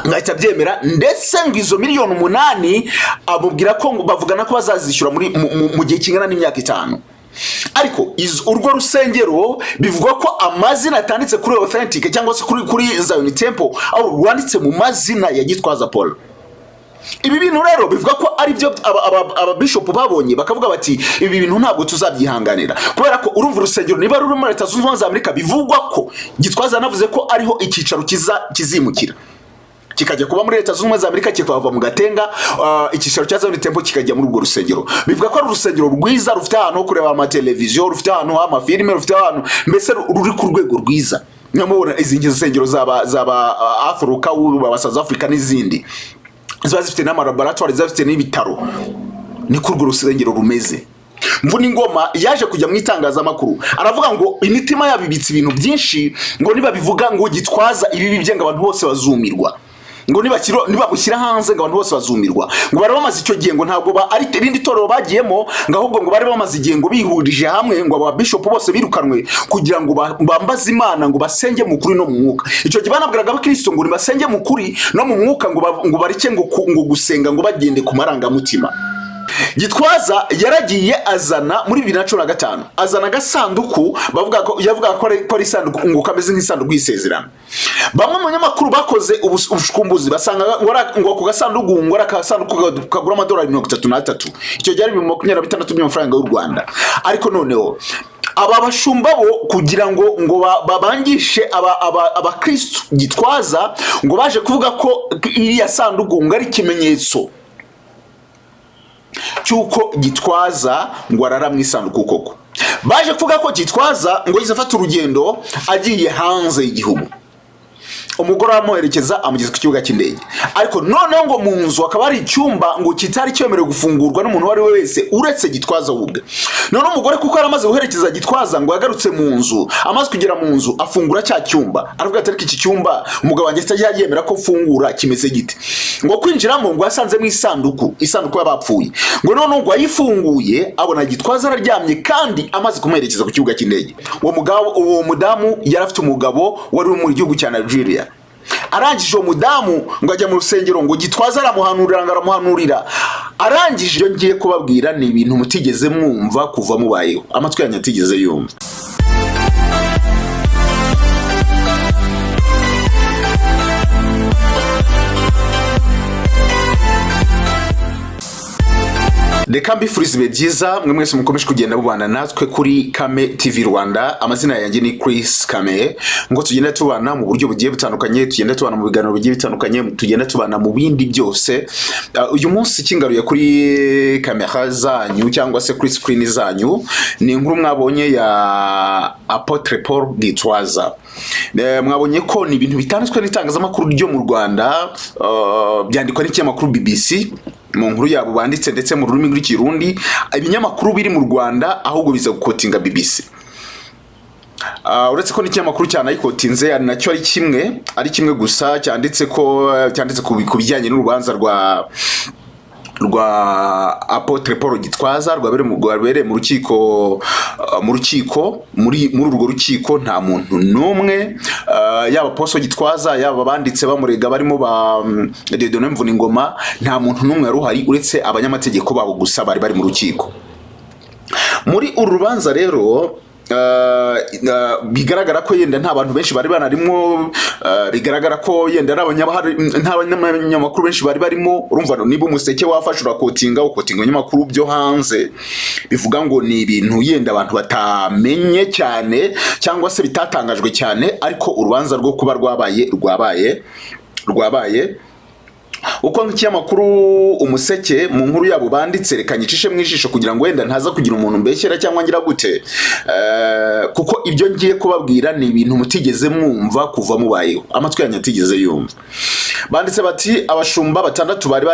Ngahita abyemera, ndetse ngo izo miliyoni 8 amubwira ko ngo bavugana ko bazazishyura muri mu gihe kingana n'imyaka 5. Ariko urwo rusengero bivugwa ko amazina atanditse kuri Authentic cyangwa se kuri Zion Temple, aho rwanditse mu mazina ya Gitwaza Paul. Ibi bintu rero bivuga ko ari byo ababishopu babonye, bakavuga bati: "Ibi bintu ntabwo tuzabyihanganira," kubera ko urumva urusengero niba ruri muri Leta Zunze Ubumwe za Amerika, bivugwa ko Gitwaza yanavuze ko ariho icyicaro kizimukira, kikajya kuba muri Leta Zunze Ubumwe za Amerika, kikava mu Gatenga, icyicaro cya Zion Temple kikajya muri urwo rusengero. Bivuga ko ari urusengero rwiza, rufite ahantu ho kureba amateleviziyo, rufite ahantu h'amafilime, rufite ahantu mbese ruri ku rwego rwiza. Nyamubona izi nsengero zaba Afurika, baba South Africa n'izindi, ziba zifite n'amalaboratoire, ziba zifite n'ibitaro. Niko urwo rusengero rumeze. Mvuningoma yaje kujya mu itangazamakuru, aravuga ngo imitima yabo ibitse ibintu byinshi, ngo nibabivuga ngo Gitwaza ibibi bye, ngo abantu bose bazumirwa, ngo nibabushyira hanze, ngo abantu bose bazumirwa. Ngo bari bamaze icyo gihe, ngo ntabwo ari irindi torero bagiyemo, ngo ahubwo ngo bari bamaze igihe ngo bihurije hamwe, ngo aba bishop bose birukanwe, kugira ngo bambaze Imana, ngo basenge mu kuri no mu mwuka. Icyo gihe banabwiraga abakristo ngo nibasenge mu kuri no mu mwuka, ngo bareke ngo gusenga ngo bagende ku marangamutima. Gitwaza yaragiye azana muri 2015, azana agasanduku bavuga ko, yavuga ko ari isanduku ngo kameze nk'isanduku y'isezerano. Bamwe mu banyamakuru bakoze ubushukumbuzi basanga ngo ako gasanduku ngo ari akasanduku kagura amadolari 33, icyo gihe ari 26,000 by'amafaranga y'u Rwanda. Ariko noneho aba bashumba bo kugira ngo babangishe abakristu Gitwaza, ngo baje kuvuga ko iriya sanduku ngo ari ikimenyetso cy'uko Gitwaza ngo arara mu isanduku koko. Baje kuvuga ko Gitwaza ngo yize afata urugendo agiye hanze y'igihugu, umugore aramuherekeza amugeza ku kibuga cy'indege. Ariko noneho ngo mu nzu hakaba hari icyumba ngo kitari cyemerewe gufungurwa n'umuntu uwo ari we wese uretse Gitwaza we ubwe. Noneho umugore, kuko yari amaze guherekeza Gitwaza, ngo yagarutse mu nzu, amaze kugera mu nzu afungura cya cyumba, aravuga ati: "Ariko iki cyumba umugabo wanjye atajya yemera ko mfungura kimeze gite?" Ngo kwinjiramo ngo yasanzemo isanduku, isanduku y'abapfuye. Ngo noneho ngo ayifunguye abona Gitwaza araryamye kandi amaze kumuherekeza ku kibuga cy'indege. Uwo mugabo, uwo mudamu yari afite umugabo wari uri mu gihugu cya Nigeria. Arangije uwo mudamu ngo ajya mu rusengero, ngo Gitwaza aramuhanurira, ngo aramuhanurira. Arangije, ibyo ngiye kubabwira ni ibintu mutigeze mwumva kuva mubayeho, amatwi yanyu atigeze yumva. Reka mbifurize ibihe byiza mwe mwese mukomeje kugenda mubana natwe kuri Kame TV Rwanda. Amazina yanjye ni Chris Kame. Ngo tugenda tubana mu buryo bugiye butandukanye, tugenda tubana mu biganiro bigiye bitandukanye, tugenda tubana mu bindi byose. Uyu munsi kingaruye kuri kamera zanyu cyangwa se kuri screen zanyu ni inkuru mwabonye ya Apotre Paul Gitwaza. Mwabonye ko ni ibintu bitanditswe n'itangazamakuru ryo mu Rwanda, byandikwa n'ikinyamakuru BBC mu nkuru yabo banditse ndetse mu rurimi rw'Ikirundi. Ibinyamakuru biri mu Rwanda ahubwo biza guquotinga BBC. Uretse ko n'ikinyamakuru cyanayikotinze ari nacyo ari kimwe gusa cyanditse ko cyanditse ku bijyanye n'urubanza rwa Apotre Paul Gitwaza rwabereye mu rukiko. Muri urwo rukiko nta muntu n'umwe, yaba Apostle Gitwaza, yaba abanditse bamurega barimo ba Dieudonné Mvuningoma, nta muntu n'umwe wari uhari uretse abanyamategeko babo gusa bari bari mu rukiko. Muri uru rubanza rero, bigaragara ko yenda nta bantu benshi bari banarimo, bigaragara ko yenda ari nta banyamakuru benshi bari barimo. Urumva niba Umuseke wafashe uraquotinga, uquotinga ibinyamakuru byo hanze, bivuga ngo ni ibintu yenda abantu batamenye cyane cyangwa se bitatangajwe cyane. Ariko urubanza rwo kuba rwabaye uko nk'ikinyamakuru Umuseke mu nkuru yabo banditse, reka nyicishe mu ijisho kugira ngo wenda ntaza kugira umuntu mbeshyera cyangwa ngira gute, kuko ibyo ngiye kubabwira ni ibintu mutigeze mwumva kuva mubayeho, amatwi yanyu atigeze yumva. Banditse bati abashumba batandatu bari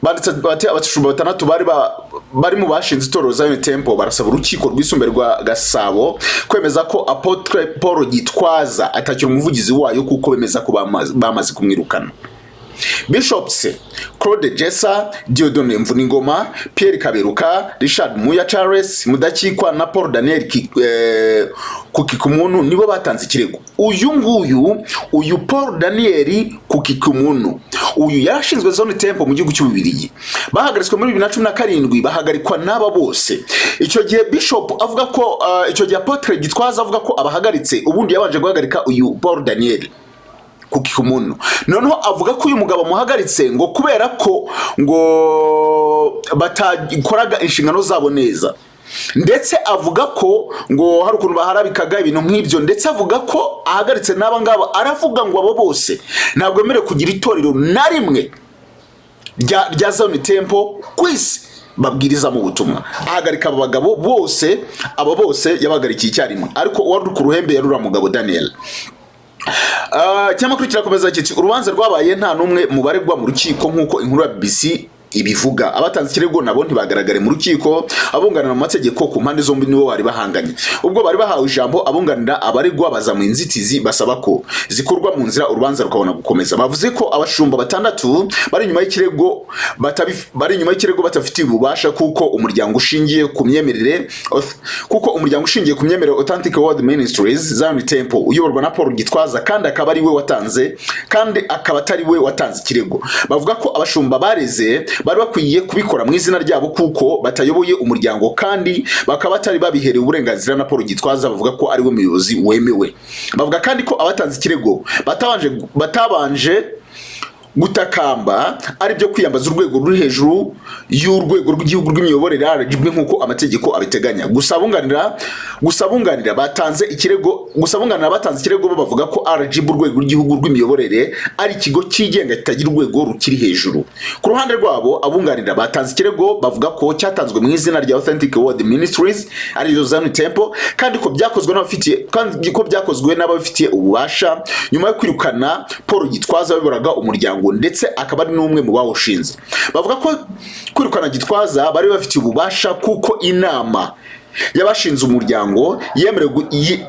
banditse bati abashumba batandatu bari mu bashinze itorero Zion Temple barasaba urukiko rwisumbuye rwa Gasabo kwemeza ko Apotre Paul Gitwaza atakiri umuvugizi wayo, kuko bemeza ko bamaze kumwirukana. Bishops Claude Jessa, Dieudonné Mvuningoma, Pierre Kaberuka, Richard Muya, Charles Mudakikwa na Paul Daniel Kukikumuntu nibo batanze ikirego. Uyu nguyu, uyu Paul Daniel Kukikumuntu, uyu yarashinzwe Zion Temple mu gihugu cy'Ububirigi. Bahagaritswe muri 2017, bahagarikwa n'aba bose. Icyo gihe Bishop avuga ko icyo gihe Apotre Gitwaza avuga ko abahagaritse, ubundi yabanje guhagarika uyu Paul Daniel Kukikumuntu. Noneho avuga ko uyu mugabo amuhagaritse ngo kubera ko ngo batakoraga inshingano zabo neza, ndetse avuga ko ngo hari ukuntu baharabikaga ibintu nk'ibyo, ndetse avuga ko ahagaritse n'aba ngaba. Aravuga ngo abo bose ntabwo bemerewe kugira itorero na rimwe rya Zion Temple ku isi babwirizamo ubutumwa. Ahagarika abo bagabo bose, abo bose yabahagarikiye icyarimwe, ariko uwari uri ku ruhembe yari uriya mugabo Daniel. Ikinyamakuru kirakomeza kiti: "Urubanza rwabaye nta n'umwe mu baregwa mu rukiko, nk'uko inkuru ya BBC ibivuga. Abatanze ikirego nabo ntibagaragare mu rukiko. Abunganira mu mategeko ku mpande zombi nibo bari bahanganye. Ubwo bari bahawe ijambo, abunganira abaregwa bazamuye inzitizi, basaba ko zikurwa mu nzira, urubanza rukabona gukomeza. Bavuze ko abashumba batandatu bari inyuma y'ikirego batafitiye ububasha, kuko umuryango ushingiye ku myemerere Authentic Word Ministries Zion Temple uyoborwa na Paul Gitwaza, kandi akaba atari we watanze ikirego. Bavuga ko abashumba bareze bari bakwiye kubikora mu izina ryabo, kuko batayoboye umuryango kandi bakaba batari babiherewe uburenganzira na Paul Gitwaza, bavuga ko ari we muyobozi wemewe. Bavuga kandi ko abatanze ikirego batabanje gutakamba, ari byo kwiyambaza urwego ruri hejuru y'urwego rw'igihugu rw'imiyoborere RGB, nk'uko amategeko abiteganya. Gusa abunganira batanze ikirego bo bavuga ko RGB, urwego rw'igihugu rw'imiyoborere, ari ikigo cyigenga kitagira urwego rukiri hejuru. Ku ruhande rwabo, abunganira batanze ikirego bavuga ko cyatanzwe mu izina rya Authentic Word Ministries, ariyo Zion Temple, kandi ko byakozwe n'ababifitiye ububasha nyuma yo kwirukana Paul Gitwaza wayoboraga umuryango, ndetse akaba ari n'umwe mu bawushinze. Bavuga ko kwirukana Gitwaza bari bafitiye ububasha, kuko inama y'abashinze umuryango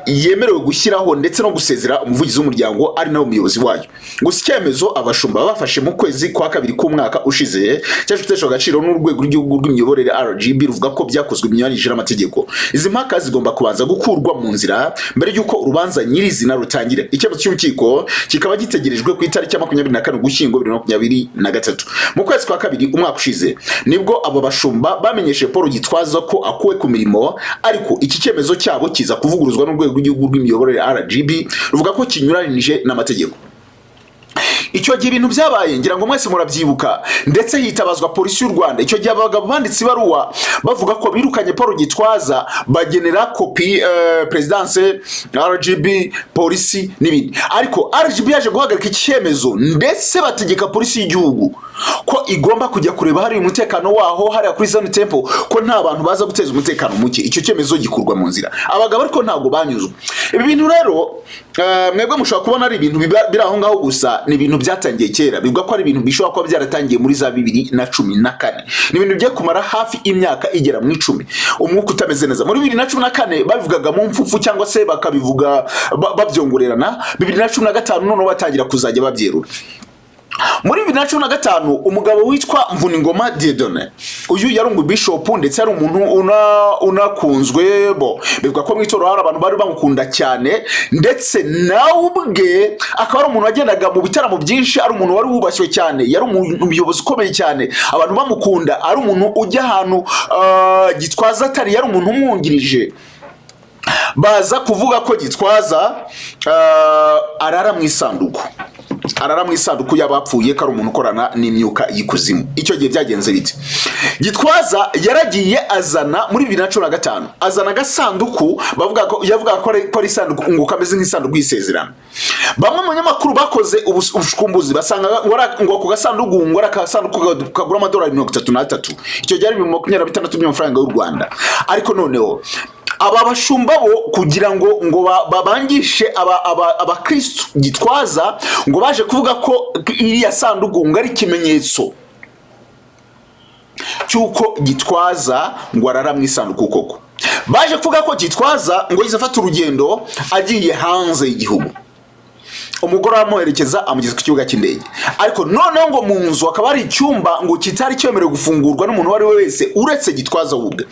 yemerewe gushyiraho ndetse no gusezera umuvugizi w'umuryango, ari nawe muyobozi wayo. Gusa icyemezo abashumba bafashe mu kwezi kwa kabiri k'umwaka ushize cyaje guteshwa agaciro n'urwego rw'igihugu rw'imiyoborere RGB, ruvuga ko byakozwe binyuranyije n'amategeko. Izi mpaka zigomba kubanza gukurwa mu nzira mbere y'uko urubanza nyirizina rutangira, icyemezo cy'urukiko kikaba gitegerejwe ku itariki ya 24 Ugushyingo 2023. Mu kwezi kwa kabiri umwaka ushize nibwo abo bashumba bamenyesheje Paul Gitwaza ko akuwe ku mirimo, ariko iki cyemezo cyabo kiza kuvuguruzwa n'urwego rw'igihugu rw'imiyoborere RGB, ruvuga ko kinyuranyije n'amategeko. Icyo gihe ibintu byabaye, ngira ngo mwese murabyibuka, ndetse hitabazwa Polisi y'u Rwanda. Icyo gihe abagabo banditse ibaruwa bavuga ko birukanye Paul Gitwaza, bagenera kopi perezidanse, RGB, polisi n'ibindi. Ariko RGB yaje guhagarika iki cyemezo, ndetse bategeka Polisi y'igihugu ko igomba kujya kureba hari umutekano waho hariya kuri Zion Temple, ko nta bantu baza guteza umutekano muke. Icyo cyemezo gikurwa mu nzira. Abagabo ariko ntabwo banyuzwe. Ibi bintu rero, mwebwe mushobora kubona ari ibintu biri aho ngaho gusa, ni ibintu byatangiye kera. Bivuga ko ari ibintu bishobora kuba byaratangiye muri za 2014. Ni ibintu bigiye kumara hafi imyaka igera mu 10 umwuka utameze neza. Muri 2014 babivugaga mu mfufu, cyangwa se bakabivuga babyongorerana. 2015 noneho batangira kuzajya babyerura. Muri 2015 umugabo witwa Mvuningoma Dieudonné, uyu yari umubishopu, ndetse yari umuntu unakunzwe bo bivuga ko mu itorero hari abantu bari bamukunda cyane, ndetse nawe ubwe akaba ari umuntu wagendaga mu bitaramo byinshi, ari umuntu wari wubashywe cyane, yari umuyobozi ukomeye cyane, abantu bamukunda, ari umuntu ujya ahantu Gitwaza atari, yari umuntu umwungirije. Baza kuvuga ko Gitwaza arara mu isanduku, arara mu isanduku y'abapfuye, ko ari umuntu ukorana n'imyuka y'ikuzimu. Icyo gihe byagenze bite? Gitwaza yaragiye azana muri 2015, azana agasanduku bavuga ko, yavuga ko ari isanduku ngo kameze nk'isanduku y'isezerano. Bamwe mu banyamakuru bakoze ubushukumbuzi, basanga ngo ako gasanduku ngo ari agasanduku kagura amadolari 33. Icyo gihe ari 26,000 by'amafaranga y'u Rwanda. Ariko noneho aba bashumba bo kugira ngo babangishe abakristu Gitwaza, ngo baje kuvuga ko iriya sanduku ngo ari ikimenyetso cy'uko Gitwaza ngo arara mu isanduku koko. Baje kuvuga ko Gitwaza ngo yize afata urugendo agiye hanze y'igihugu. Umugore aramuherekeza, amugeza ku kibuga cy'indege. Ariko noneho ngo mu nzu hakaba hari icyumba ngo kitari cyemerewe gufungurwa n'umuntu uwo ari we wese uretse Gitwaza we ubwe.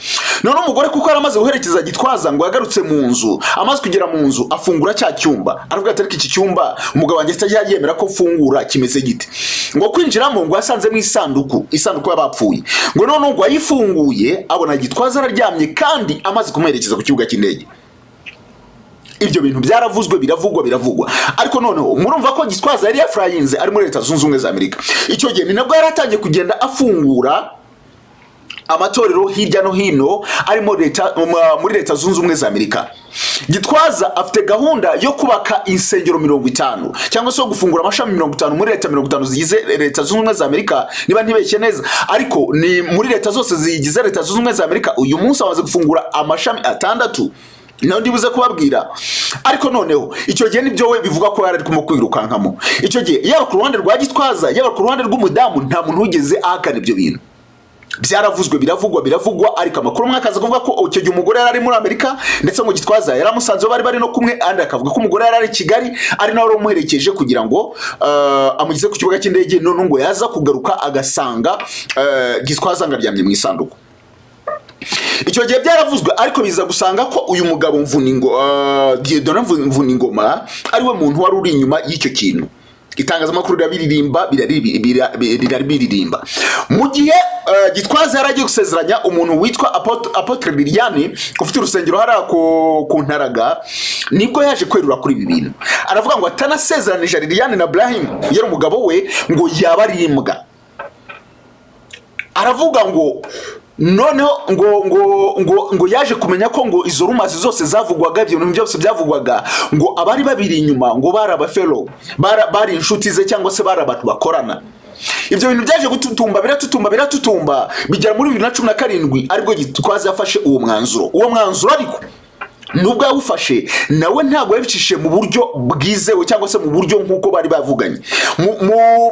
Noneho umugore, kuko yari amaze guherekeza Gitwaza, ngo yagarutse mu nzu. Amaze kugera mu nzu, afungura cya cyumba, aravuga ati: "Ariko iki cyumba umugabo wanjye atajya yemera ko mfungura kimeze gite?" Ngo kwinjiramo, ngo yasanzemo isanduku, isanduku y'abapfuye. Ngo noneho ngo ayifunguye, abona Gitwaza araryamye kandi amaze kumuherekeza ku kibuga cy'indege. Ibyo bintu byaravuzwe, biravugwa, biravugwa. Ariko noneho murumva ko Gitwaza yari yafurayinze ari muri Leta Zunze Ubumwe za Amerika. Icyo gihe ni nabwo yari atangiye kugenda afungura amatorero hirya no hino arimo leta muri Leta Zunze Ubumwe za Amerika. Gitwaza afite gahunda yo kubaka insengero 50, cyangwa se yo gufungura amashami 50 muri leta 50 zigize Leta Zunze Ubumwe za Amerika, niba ntibeshye neza. Ariko ni muri leta zose zigize Leta Zunze Ubumwe za Amerika. Uyu munsi amaze gufungura amashami atandatu, nayo ndibuze kubabwira. Ariko noneho icyo gihe nibyo we bivuga ko yari arimo kwirukankamo. Icyo gihe, yaba ku ruhande rwa Gitwaza, yaba ku ruhande rw'umudamu, nta muntu wigeze ahakana ibyo bintu. Byaravuzwe, biravugwa, biravugwa. Ariko amakuru amwe akaza kuvuga ko icyo gihe umugore yari ari muri Amerika, ndetse ngo Gitwaza yari amusanze, bari bari no kumwe. Andi akavuga ko umugore yari ari i Kigali, ari nawe wari umuherekeje kugira ngo amugeze ku kibuga cy'indege. None ngo yaza kugaruka agasanga Gitwaza ngo aryamye mu isanduku. Icyo gihe byaravuzwe, ariko biza gusanga ko uyu mugabo Mvuningo, Dieudonné Mvuningoma, ari we muntu wari uri inyuma y'icyo kintu. Itangazamakuru rirabiririmba, rirabiririmba. Mu gihe Gitwaza yari agiye gusezeranya umuntu witwa Apotre Liliane ufite urusengero hariya ku Ntaraga, nibwo yaje kwerura kuri ibi bintu. Aravuga ngo atanasezeranije Liliane na Brahim yari umugabo we, ngo yaba ari imbwa. Aravuga ngo noneho ngo yaje kumenya ko ngo izo rumors zose zavugwaga, ibyo bintu byose byavugwaga, ngo abari babiri inyuma ngo bari abafelo, bari inshuti ze cyangwa se bari abantu bakorana. Ibyo bintu byaje gututumba, biratutumba, biratutumba, bigera muri 2017, aribwo Gitwaza yafashe uwo mwanzuro. Uwo mwanzuro ariko, nubwo yawufashe, nawe ntabwo yabicishije mu buryo bwizewe cyangwa se mu buryo nk'uko bari bavuganye. Mu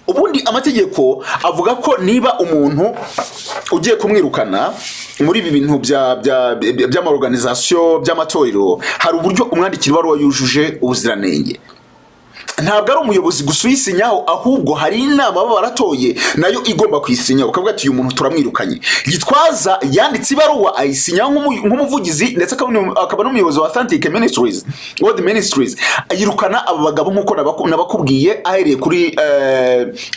ubundi amategeko avuga ko niba umuntu ugiye kumwirukana muri ibi bintu by'ama organisation, by'amatorero, hari uburyo umwandikira ibaruwa yujuje ubuziranenge. Ntabwo ari umuyobozi gusa uyisinyaho, ahubwo hari inama baba baratoye nayo igomba kuyisinyaho, ukavuga ati: "Uyu muntu turamwirukanye." Gitwaza yanditse ibaruwa, ayisinyaho nk'umuvugizi ndetse akaba n'umuyobozi wa Authentic Ministries, World Ministries, yirukana aba bagabo nk'uko nabakubwiye, ahereye kuri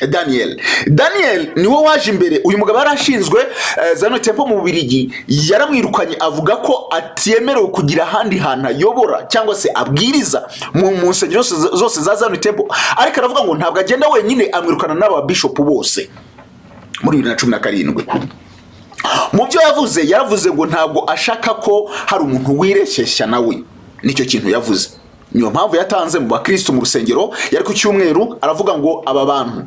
Daniel. Daniel niwe waje imbere. Uyu mugabo yari ashinzwe Zion Temple mu Bubiligi. Yaramwirukanye, avuga ko atemerewe kugira ahandi hantu ayobora cyangwa se abwiriza mu nsengero zose za Zion Temple. Ariko aravuga ngo ntabwo agenda wenyine, amwirukana n'aba bishop bose muri 2017. Mu byo yavuze, yaravuze ngo ntabwo ashaka ko hari umuntu wireshyeshya nawe. Nicyo kintu yavuze. Niyo mpamvu yatanze mu bakristo mu rusengero yari ku cyumweru, aravuga ngo aba bantu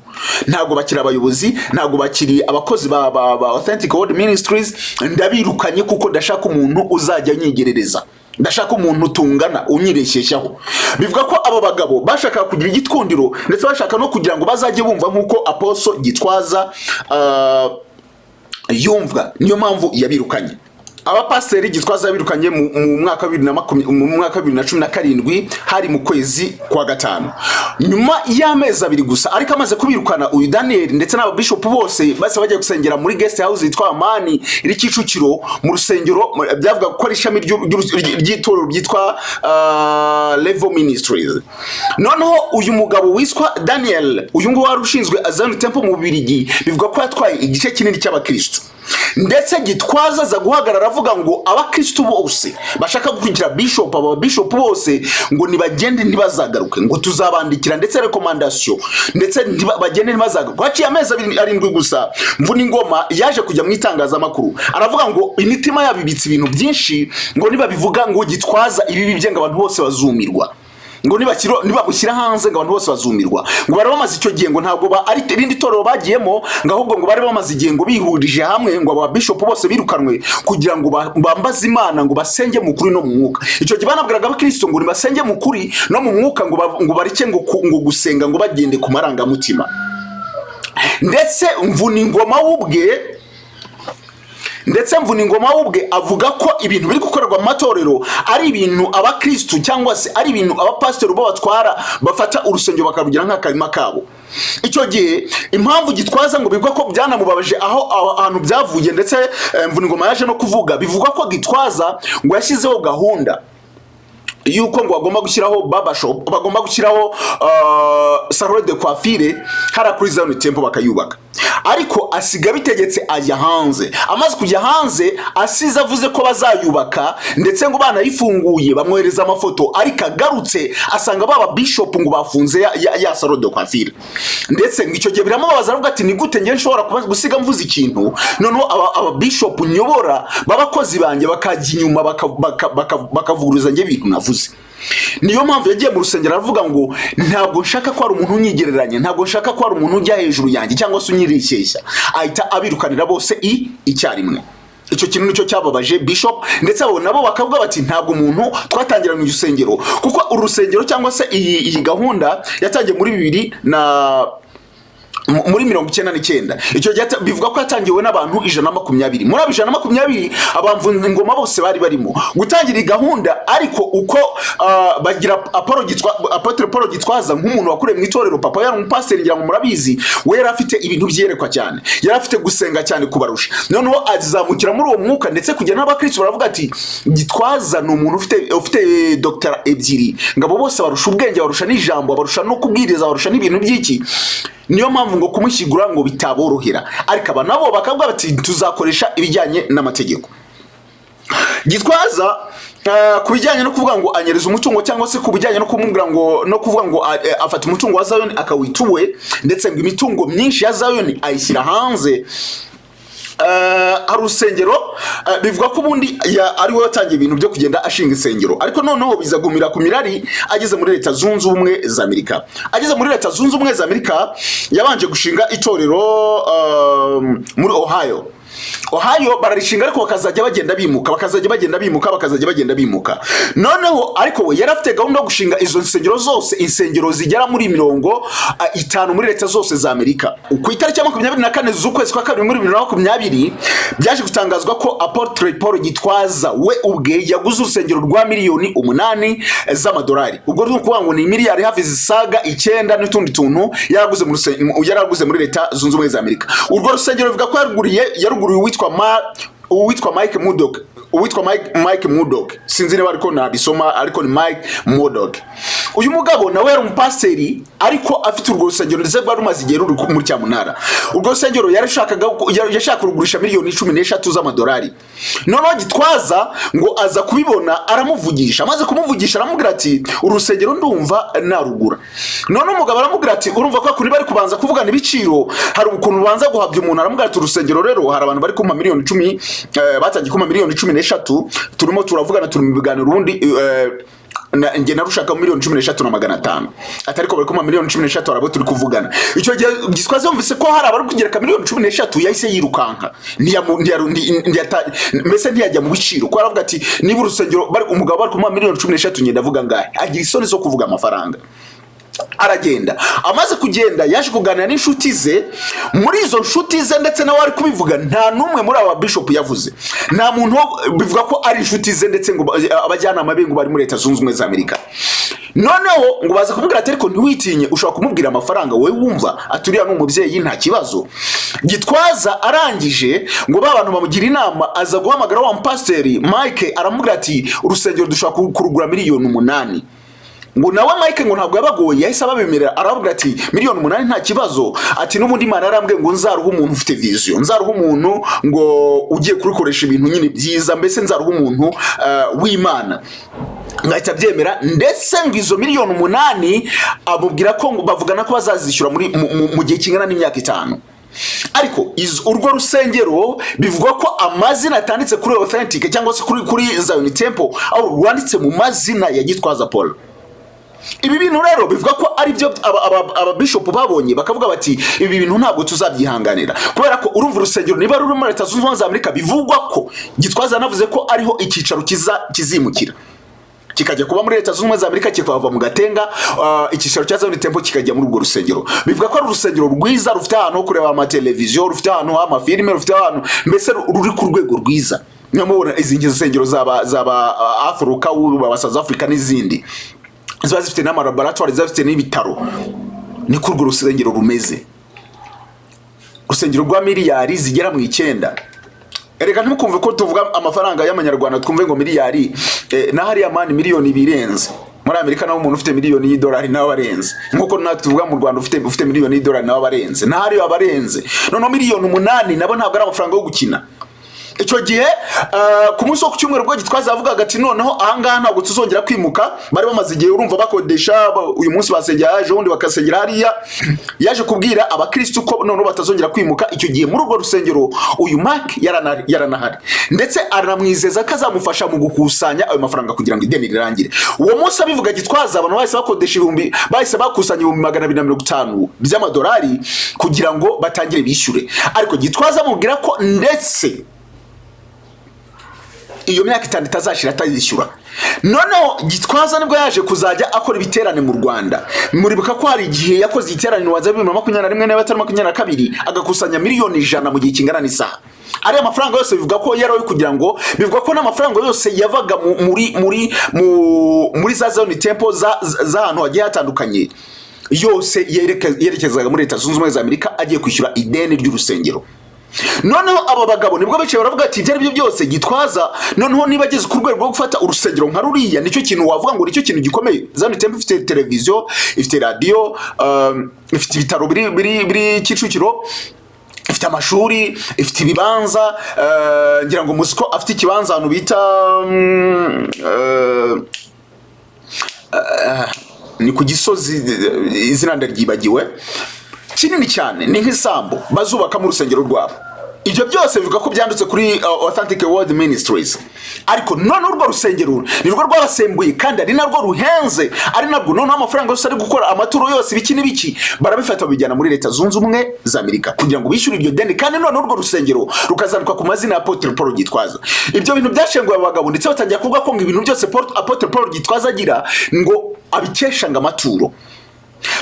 ntabwo bakiri abayobozi, ntabwo bakiri abakozi ba Authentic World Ministries, ndabirukanye kuko ndashaka umuntu uzajya anyigerereza, ndashaka umuntu tungana unyireshyeshyaho. Bivuga ko abo bagabo bashakaga kugira igikundiro, ndetse bashaka no kugira ngo bazajye bumva nk'uko Apostle Gitwaza yumvwa. Niyo mpamvu yabirukanye. Abapasiteri Gitwaza yabirukanye mu mwaka wa 2020, mu mwaka wa 2017, hari mu kwezi kwa gatanu, nyuma y'amezi 2 gusa. Ariko amaze kubirukana, uyu Daniel ndetse n'ababishopu bose base bagiye gusengera muri guest house yitwa Amani iri Kicukiro, mu rusengero byavuga ko ari ishami ry'itorero ryitwa Level Ministries. Noneho uyu mugabo witwa Daniel, uyu nguyu wari ushinzwe Zion Temple mu Bubiligi, bivuga ko yatwaye igice kinini cy'abakristo. Ndetse Gitwaza aza guhagarara avuga ngo abakristo bose bashaka gukurikira bishop, aba bishop bose, ngo nibagende ntibazagaruke, ngo tuzabandikira ndetse recommandation, ndetse bagende ntibazagaruke. Haciye amezi 2 7 gusa, Mvuningoma yaje kujya mu itangazamakuru, aravuga ngo imitima yabo ibitse ibintu byinshi, ngo nibabivuga ngo Gitwaza ibibi bye, ngo abantu bose bazumirwa, ngo nibabushyira hanze, ngo abantu bose bazumirwa. Ngo bari bamaze icyo gihe, ngo ntabwo ari irindi torero bagiyemo, ngo ahubwo ngo bari bamaze igihe ngo bihurije hamwe, ngo aba bishop bose birukanwe kugira ngo bambaze Imana, ngo basenge mu kuri no mu mwuka. Icyo gihe banabwiraga abakristo ngo nibasenge mu kuri no mu mwuka, ngo bareke ngo gusenga ngo bagende ku marangamutima. Ndetse Mvuningoma we ubwe Ndetse Mvuningoma we ubwe avuga ko ibintu biri gukorerwa mu matorero ari ibintu abakristu cyangwa se ari ibintu abapasitori bo batwara, bafata urusengero bakarugira nk'akarima kabo. Icyo gihe impamvu Gitwaza ngo bivugwa ko byanamubabaje aho ahantu byavuye, ndetse Mvuningoma yaje no kuvuga, bivugwa ko Gitwaza ngo yashyizeho gahunda yuko ngo bagomba gushyiraho barbershop, bagomba gushyiraho salon de coiffure hariya kuri Zion Temple bakayubaka, ariko asiga bitegetse ajya hanze. Amaze kujya hanze asize avuze ko bazayubaka, ndetse ngo banayifunguye bamwohereza amafoto, ariko agarutse asanga baba bishop ngo bafunze ya salon de coiffure. Ndetse ngo icyo gihe biramubabaza, aravuga ati: "Ni gute njye nshobora kuba gusiga mvuze ikintu, noneho aba bishop nyobora b'abakozi banjye bakajya inyuma bakavuguruza njye ibintu navuze?" Niyo mpamvu yagiye mu rusengero aravuga ngo: "Ntabwo nshaka ko hari umuntu unyigereranya, ntabwo nshaka ko hari umuntu ujya hejuru yanjye cyangwa se unyirishyeshya." Ahita abirukanira bose icyarimwe. Icyo kintu nicyo cyababaje bishop, ndetse abo nabo bakavuga bati: "Ntabwo umuntu twatangiranye urusengero," kuko uru rusengero cyangwa se iyi gahunda yatangiye muri bibiri na muri 99. Icyo gihe bivuga ko yatangiwe n'abantu 120. Muri abo 120, abamvuningoma bose bari barimo gutangira iyi gahunda. Ariko uko bagira Apotre Paul Gitwaza nk'umuntu wakuriye mu itorero, papa yari umupasiteri, ngira ngo murabizi, we yari afite ibintu byerekwa cyane, yari afite gusenga cyane kubarusha. Noneho azamukira muri uwo mwuka, ndetse kugera n'abakristo baravuga ati: "Gitwaza ni umuntu ufite doctorat ebyiri, ngo abo bose barusha ubwenge, barusha n'ijambo, barusha no kubwiriza, barusha n'ibintu by'iki." Niyo mpamvu ngo kumushyigura ngo bitaborohera, ariko aba nabo bakavuga bati: "Tuzakoresha ibijyanye n'amategeko." Gitwaza ku bijyanye no kuvuga ngo anyereza umutungo, cyangwa se ku bijyanye no kumubwira ngo no kuvuga ngo afata umutungo wa Zion akawita uwe, ndetse ngo imitungo myinshi ya Zion ayishyira hanze. Hari urusengero, bivuga ko ubundi ari we watangiye ibintu byo kugenda ashinga insengero, ariko noneho biza gumira ku mirari ageze muri Leta Zunze Ubumwe za Amerika. Ageze muri Leta Zunze Ubumwe za Amerika yabanje gushinga itorero muri Ohio. Ohio bararishinga, ariko bakazajya bagenda bimuka, bakazajya bagenda bimuka, bakazajya bagenda bimuka. Noneho ariko we yari afite gahunda yo gushinga izo nsengero zose, insengero zigera muri 50 muri leta zose za Amerika. Ku itariki ya 24 z'ukwezi kwa kabiri muri 2020 byaje gutangazwa ko Apotre Paul Gitwaza we ubwe yaguze urusengero rwa miliyoni 8 z'amadolari. Ubwo ni ukuvuga ngo ni miliyari hafi zisaga 9 n'utundi tuntu yaraguze yaraguze muri Leta Zunze Ubumwe za Amerika. Urwo rusengero bivuga ko yaruguriye uwitwa Mike Murdock, uwitwa Mike Murdock, sinzi niba ariko nabisoma, ariko ni Mike Murdock. Uyu mugabo nawe yari umupasiteri, ariko afite urwo rusengero, ndetse rwari rumaze igihe ruri muri cyamunara. Urwo rusengero yarashakaga yashaka kurugurisha miliyoni 13 z'amadolari. Noneho Gitwaza ngo aza kubibona, aramuvugisha. Amaze kumuvugisha aramubwira ati: "Uru rusengero ndumva narugura." Noneho umugabo aramubwira ati, urumva ko kuri bari kubanza kuvugana ibiciro, hari ukuntu ubanza guhabya umuntu. Aramubwira ati: "Urusengero rero hari abantu bari kumpa miliyoni 10, batangiye kumpa miliyoni 13, turimo turavugana, turi mu biganiro, ubundi njye narushaka miliyoni 13 na 500." Ati: "Ariko bari kumpa miliyoni 13, hari abo turi kuvugana." Icyo gihe Gitwaza yumvise ko hari abari kugereka miliyoni 13, yahise yirukanka. Mbese ntiyajya mu biciro, kuko aravuga ati: "Niba urusengero umugabo bari kumuha miliyoni 13, ngenda avuga ngahe?" Agira isoni zo kuvuga amafaranga, aragenda. Amaze kugenda yaje kuganira n'inshuti ze. Muri izo nshuti ze, ndetse nawe ari kubivuga, nta n'umwe muri aba bishop yavuze, nta muntu bivuga ko ari inshuti ze, ndetse ngo abajyanama be ngo bari muri Leta Zunze Ubumwe za Amerika. Noneho ngo baza kumubwira ati: "Ariko ntiwitinye, ushobora kumubwira amafaranga wowe wumva." Ati: "Uriya ni umubyeyi, nta kibazo." Gitwaza arangije ngo ba bantu bamugira inama, aza guhamagara wa mupasiteri Mike, aramubwira ati: "Urusengero dushobora kurugura miliyoni 8." Ngo nawe Mike ngo ntabwo yabagoye, yahise ababemerera, arababwira ati: "Miliyoni 8 nta kibazo." Ati: "N'ubundi Imana yarambwiye ngo nzaruhe umuntu ufite vision, nzaruhe umuntu ngo ugiye kurikoresha ibintu nyine byiza, mbese nzaruhe umuntu w'Imana." Ngahita abyemera, ndetse ngo izo miliyoni 8 amubwira ko ngo bavugana ko bazazishyura muri mu gihe kingana n'imyaka 5. Ariko urwo rusengero bivugwa ko amazina atanditse kuri authentic cyangwa se kuri Zion Temple, aho rwanditse mu mazina ya Gitwaza Paul. Ibi bintu rero bivuga ko ari byo ababishopu babonye, bakavuga bati: "Ibi bintu ntabwo tuzabyihanganira," kubera ko urumva urusengero niba ruri muri Leta Zunze Ubumwe za Amerika, bivugwa ko Gitwaza yanavuze ko ariho icyicaro kizimukira. Kikajya kuba muri Leta Zunze Ubumwe za Amerika, kikava mu Gatenga, icyicaro cya Zion Temple kikajya muri urwo rusengero. Bivuga ko ari urusengero rwiza, rufite ahantu ho kureba amateleviziyo, rufite ahantu h'amafilime, rufite ahantu mbese ruri ku rwego rwiza. Niyo mubona izi nsengero zaba Arthur ba South Africa n'izindi ziba zifite n'amalaboratoire, ziba zifite n'ibitaro. Niko urwo rusengero rumeze, urusengero rwa miliyari zigera mu 9. Reka ntimukumve ko tuvuga amafaranga y'amanyarwanda twumve ngo miliyari, na hariya mani miliyoni birenze. Muri Amerika naho umuntu ufite miliyoni y'idolari nawe arenze, nkuko natwe tuvuga mu Rwanda ufite miliyoni y'idolari nawe abarenze, na hariya abarenze. Noneho miliyoni 8 nabo ntabwo ari amafaranga yo gukina. Icyo gihe, ku munsi wo ku cyumweru, ubwo Gitwaza yavugaga ati: "Noneho ahangaha ntabwo tuzongera kwimuka." Bari bamaze igihe, urumva, bakodesha, uyu munsi basengera, ejo bundi bakasengera hariya. Yaje kubwira abakirisitu ko noneho batazongera kwimuka. Icyo gihe muri urwo rusengero uyu Mark yaranahari, ndetse aranamwizeza ko azamufasha mu gukusanya ayo mafaranga kugira ngo ideni rirangire. Uwo munsi abivuga Gitwaza, abantu bahise bakodesha ibihumbi, bahise bakusanya 250,000 by'amadolari kugira ngo batangire bishyure. Ariko Gitwaza amubwira ko ndetse iyo myaka 5 itazashira atayishyura. Noneho Gitwaza nibwo yaje kuzajya akora ibiterane mu Rwanda. Muribuka ko hari igihe yakoze igiterane waza 2021, niba atari 22, agakusanya miliyoni 100 mu gihe kingana n'isaha. Ariya mafaranga yose bivuga ko yari ayo kugira ngo, bivuga ko n'amafaranga yose yavaga muri za Zion Temple z'ahantu hagiye hatandukanye yose yerekezaga muri Leta Zunze Ubumwe za Amerika, agiye kwishyura ideni ry'urusengero. Noneho aba bagabo nibwo bicaye baravuga ati: "Ibyo ari byo byose, Gitwaza noneho niba ageze ku rwego rwo gufata urusengero nka ruriya, nicyo kintu wavuga ngo nicyo kintu gikomeye." Zion Temple ifite televiziyo, ifite radiyo, ifite ibitaro biri Kicukiro, ifite amashuri, ifite ibibanza. Ngira ngo muzi ko afite ikibanza ahantu bita ni ku Gisozi, izina ndaryibagiwe, kinini cyane, ni nk'isambu bazubakamo urusengero rwabo. Ibyo byose bivuga ko byanditse kuri Authentic World Ministries. Ariko none urwo rusengero ni rwo rwabasembuye, kandi ari narwo ruhenze, ari narwo noneho amafaranga yose ari gukora, amaturo yose, ibiki n'ibiki, barabifata babijyana muri Leta Zunze Ubumwe za Amerika kugira ngo bishyure iryo deni. Kandi none urwo rusengero rukazandikwa ku mazina ya Apotre Paul Gitwaza. Ibyo bintu byashenguye abagabo, ndetse batangira kuvuga ko ngo ibintu byose Apotre Paul Gitwaza agira ngo abikesha ngo amaturo.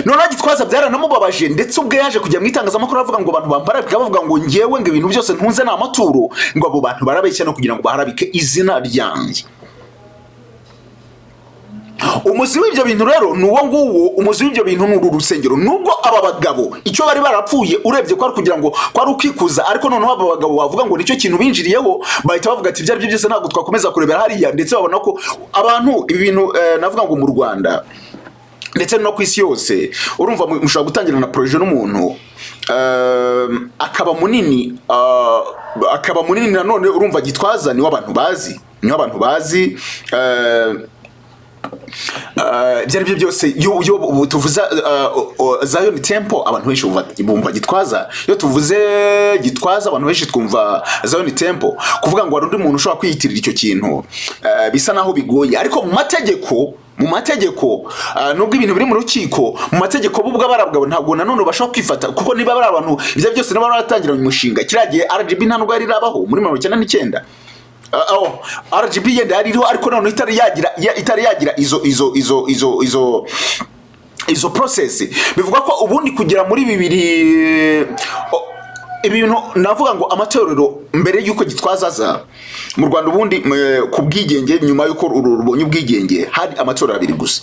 Noneho Gitwaza byaranamubabaje, ndetse ubwo yaje kujya mu itangazamakuru avuga ngo abantu bamparabika bavuga ngo ngewe ngo ibintu byose ntunze ni amaturo, ngo abo bantu barabeshya no kugira ngo baharabike izina ryanjye. Umuzi w'ibyo bintu rero ni uwo nguwo. Umuzi w'ibyo bintu ni uru rusengero. Nubwo aba bagabo icyo bari barapfuye urebye ko ari kugira ngo ko ari ukwikuza, ariko noneho aba bagabo bavuga ngo nicyo kintu binjiriyeho, bahita bavuga ati: "Ibyo ari byo byose ntabwo twakomeza kurebera hariya." Ndetse babona ko abantu ibi bintu, navuga ngo mu Rwanda ndetse no ku isi yose, urumva mushobora gutangira na projet n'umuntu, akaba munini, akaba munini. Nanone urumva Gitwaza niwe abantu bazi, niwe abantu bazi. Ibyo ari byo byose, iyo ubu tuvuze Zion Temple, abantu benshi bumva Gitwaza. Iyo tuvuze Gitwaza, abantu benshi twumva Zion Temple. Kuvuga ngo hari undi muntu ushobora kwiyitirira icyo kintu, bisa naho bigoye. Ariko mu mategeko, nubwo ibintu biri mu rukiko, mu mategeko bo ubwo abagabo ntabwo nanone bashobora kwifata, kuko niba bari abantu, ibyo byose niba baratangira umushinga kiriya gihe, RGB nta nubwo yari irabaho muri 99. Oh, RGB yenda yari iriho, ariko noneho itari yagira izo process. Bivuga ko ubundi kugera muri bibiri, ibintu navuga ngo amatorero mbere y'uko Gitwaza aza mu Rwanda, ubundi ku bwigenge, nyuma y'uko uru rubonye ubwigenge, hari amatorero abiri gusa.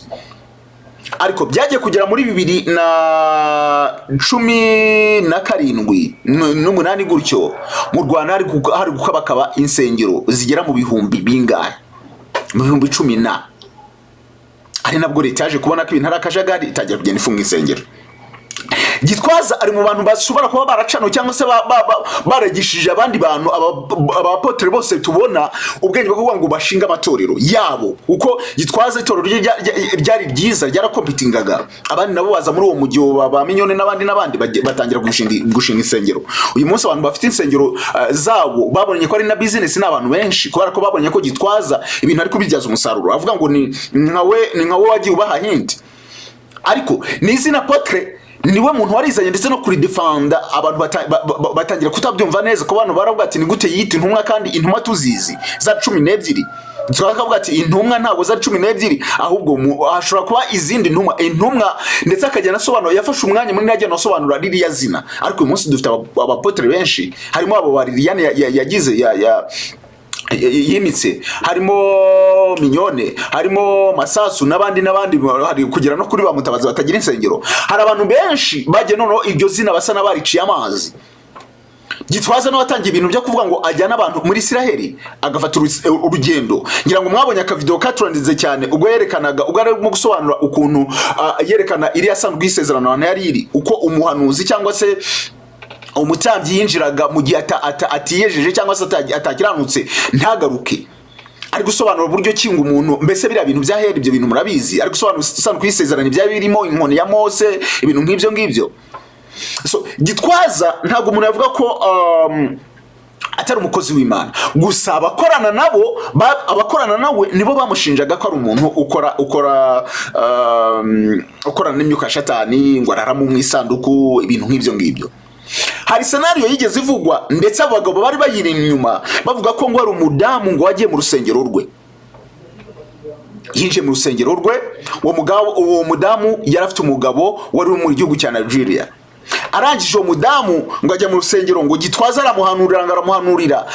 Ariko byagiye kugera muri 2017 n'umunani gutyo, mu Rwanda hari gukabakaba insengero zigera mu bihumbi bingahe, mu 10,000 na ari nabwo leta yaje kubona ko ibintu ari akajagari, itangira kugenda ifunga insengero. Gitwaza ari mu bantu bashobora kuba baracanuwe cyangwa se barigishije abandi bantu, abapotere bose tubona, ubwenge bwo kuvuga ngo bashinge amatorero yabo, kuko Gitwaza itorero rye ryari ryiza, ryarakompitingaga. Abandi nabo baza muri uwo mujyi ba Mignonne n'abandi n'abandi, batangira gushinga insengero. Uyu munsi abantu bafite insengero zabo babonye ko ari na business ni abantu benshi, kubera ko babonye ko Gitwaza ibintu ari kubibyaza umusaruro. Avuga ngo ni nkawe wagiye ubaha hint, ariko ni izina apotre niwe muntu warizanye, ndetse no kuridefanda abantu batangira kutabyumva neza, ko abantu baravuga ati: "Ni gute yita intumwa kandi intumwa tuzizi za 12?" Gitwaza akavuga ati intumwa ntabwo zari 12, ahubwo hashobora kuba izindi ntumwa, intumwa, ndetse akagenda asobanura. Yafashe umwanya munini agenda asobanura ririya zina. Ariko uyu munsi dufite abapotere benshi, harimo abo ba Liliane yagize yimitse, harimo Mignone, harimo Masasu n'abandi n'abandi, hari kugera no kuri ba Mutabazi batagira insengero. Hari abantu benshi bagiye noneho iryo zina basa n'abariciye amazi. Gitwaza n'abatangiye ibintu byo kuvuga ngo ajyana abantu muri Isiraheli, agafata urugendo. Ngira ngo mwabonye akavideo katrendinze cyane ubwo yerekanaga, ubwo arimo gusobanura ukuntu yerekana iriya sanduku y'isezerano ahantu yari iri, uko umuhanuzi cyangwa se umutambyi yinjiraga mu gihe atiyejeje cyangwa se atakiranutse ntagaruke. Ari gusobanura uburyo kinga umuntu, mbese biriya bintu bya heri, ibyo bintu murabizi. Ari gusobanura isanduku y'isezerano, ibyari birimo, inkoni ya Mose, ibintu nk'ibyo ngibyo. So Gitwaza ntabwo umuntu yavuga ko atari umukozi w'Imana. Gusa abakorana nabo abakorana nawe nibo bamushinjaga ko ari umuntu ukorana n'imyuka ya shatani, ngo araramo mu isanduku, ibintu nk'ibyo ngibyo. Hari scenario yigeze ivugwa, ndetse abagabo bari bayiri inyuma bavuga ko ngo hari umudamu ngo wagiye mu rusengero rwe, yinjiye mu rusengero rwe. Uwo mugabo, uwo mudamu yari afite umugabo wari uri mu gihugu cya Nigeria. Arangije uwo mudamu ngo ajya mu rusengero, ngo Gitwaza aramuhanurira, ngo aramuhanurira.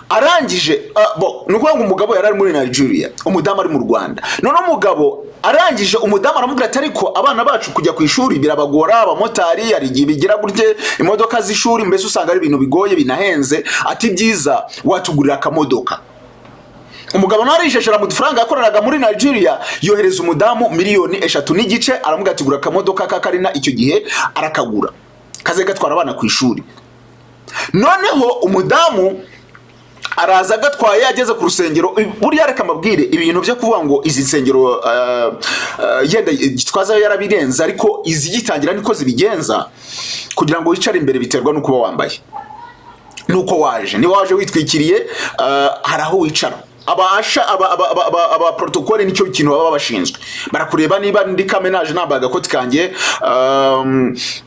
Arangije bo ni ukuvuga ngo umugabo yari ari muri Nigeria, umudamu ari mu Rwanda. None umugabo arangije, umudamu aramubwira ati: "Ariko abana bacu kujya ku ishuri birabagora, abamotari hari igihe bigira gutya, imodoka z'ishuri mbese usanga ari ibintu bigoye binahenze." Ati: "Byiza watugurira akamodoka." Umugabo nawe arisheshera mu dufaranga yakoreraga muri Nigeria, yohereza umudamu miliyoni 3.5, aramubwira ati: "Gura akamodoka ka Karina." Icyo gihe arakagura, kaze gatwara abana ku ishuri. Noneho umudamu araza agatwaye, ageze ku rusengero. Buriya reka mbabwire, ibintu byo kuvuga ngo izi nsengero, yenda Gitwaza yarabirenze, ariko izigitangira niko zibigenza. Kugira ngo wicare imbere biterwa n'uko uba wambaye nuko waje. Niba waje witwikiriye, hari aho wicara. Abasha aba protocole nicyo kintu baba bashinzwe, barakureba. Niba ndi kamenaje, nambaye agakoti kanjye,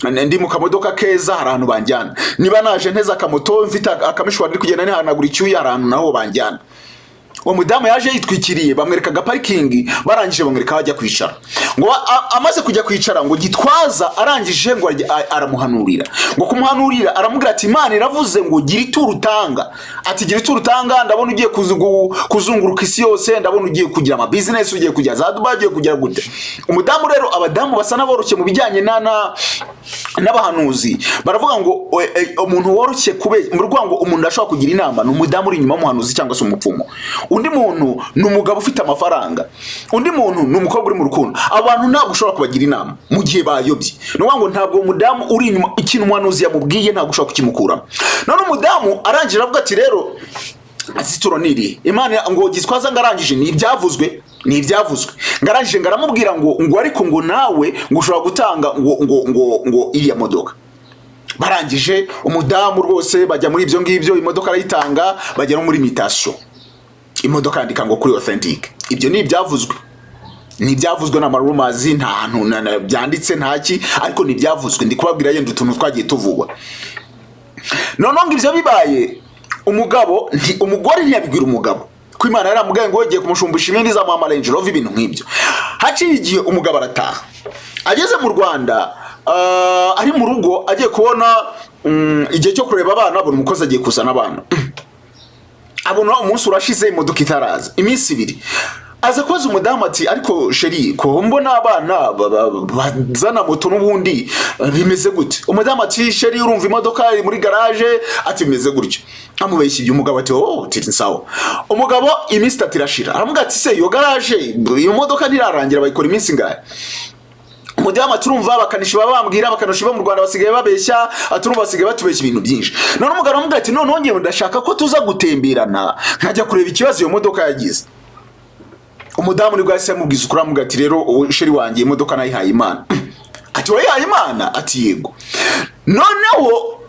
ndi mu kamodoka keza, hari ahantu banjyana. Niba naje nteze akamoto, mfite akamishwari, ndi kugenda nihanagura icyuya, hari ahantu naho banjyana. Uwo mudamu yaje yitwikiriye, bamwereka agaparikingi, barangije bamwereka aho ajya kwicara. Ngo amaze kujya kwicara, ngo Gitwaza arangije ngo aramuhanurira. Ngo kumuhanurira, aramubwira ati: "Imana iravuze ngo gira ituro utanga." Ati: "Gira ituro utanga, ndabona ugiye kuzunguruka isi yose, ndabona ugiye kugira ama business, ugiye kujya za Dubai, ugiye kugira gute." Umudamu rero, abadamu basa n'aboroshye mu bijyanye na n'abahanuzi. Baravuga ngo umuntu woroshye kube mu rwango ngo umuntu ashobora kugira inama ni umudamu uri inyuma y'umuhanuzi cyangwa se umupfumu. Undi muntu ni umugabo ufite amafaranga, undi muntu ni umukobwa uri mu rukundo. Abantu ntabwo ushobora kubagira inama mu gihe bayobye. Ni ukuvuga ngo ntabwo uwo mudamu uri inyuma, ikintu umuhanuzi yamubwiye ntabwo ushobora kukimukuramo. None umudamu arangije aravuga ati: "Rero ituro ni irihe?" Imana ngo Gitwaza ngo arangije, ni ibyavuzwe, ni ibyavuzwe, ngo arangije ngo aramubwira ngo ariko ngo nawe ngo ushobora gutanga ngo iriya modoka. Barangije umudamu rwose bajya muri ibyo ngibyo, imodoka arayitanga, bajya no muri mutation, imodoka yandika ngo kuri Authentic. Ibyo ni ibyavuzwe, ni ibyavuzwe n'ama rumours, nta hantu byanditse, ntaki, ariko ni ibyavuzwe. Ndi kubabwira yenda utuntu twagiye tuvugwa. Noneho ngo ibyo bibaye, umugabo umugore ntiyabibwira umugabo ko Imana yaramubwiye ngo igiye kumushumbisha imyenda, izamuha Range Rover, ibintu nk'ibyo. Haciye igihe umugabo arataha, ageze mu Rwanda, ari mu rugo, agiye kubona igihe cyo kureba abana, abona umukozi agiye kuzana abana. Abona umunsi urashize imodoka itaraza, iminsi 2. Aza kubaza umudamu ati: "Ariko chéri, ko mbona abana bazana moto n'ubundi, bimeze gute?" Umudamu ati: "Chéri, urumva imodoka iri muri garage." Ati: "Bimeze gutyo." Amubeshya ibyo. Umugabo ati: "Oh," ati: "Sawa." Umugabo iminsi 3 irashira, aramubwira ati: "Se iyo garage, iyo modoka ntirarangira, bayikora iminsi ingahe?" Umudamu ati: "Urumva abakanishi baba bambwira, abakanishi bo mu Rwanda basigaye babeshya." Ati: "Urumva basigaye batubeshya ibintu byinshi." None umugabo aramubwira ati: "Noneho ngewe ndashaka ko tuza gutemberana, nkajya kureba ikibazo iyo modoka yagize." Umudamu nibwo yahise amubwiza ukuri, aramubwira ati: "Rero ubu chéri wanjye, imodoka nayihaye Imana." Ati: "Wayihaye Imana?" Ati: "Yego." Noneho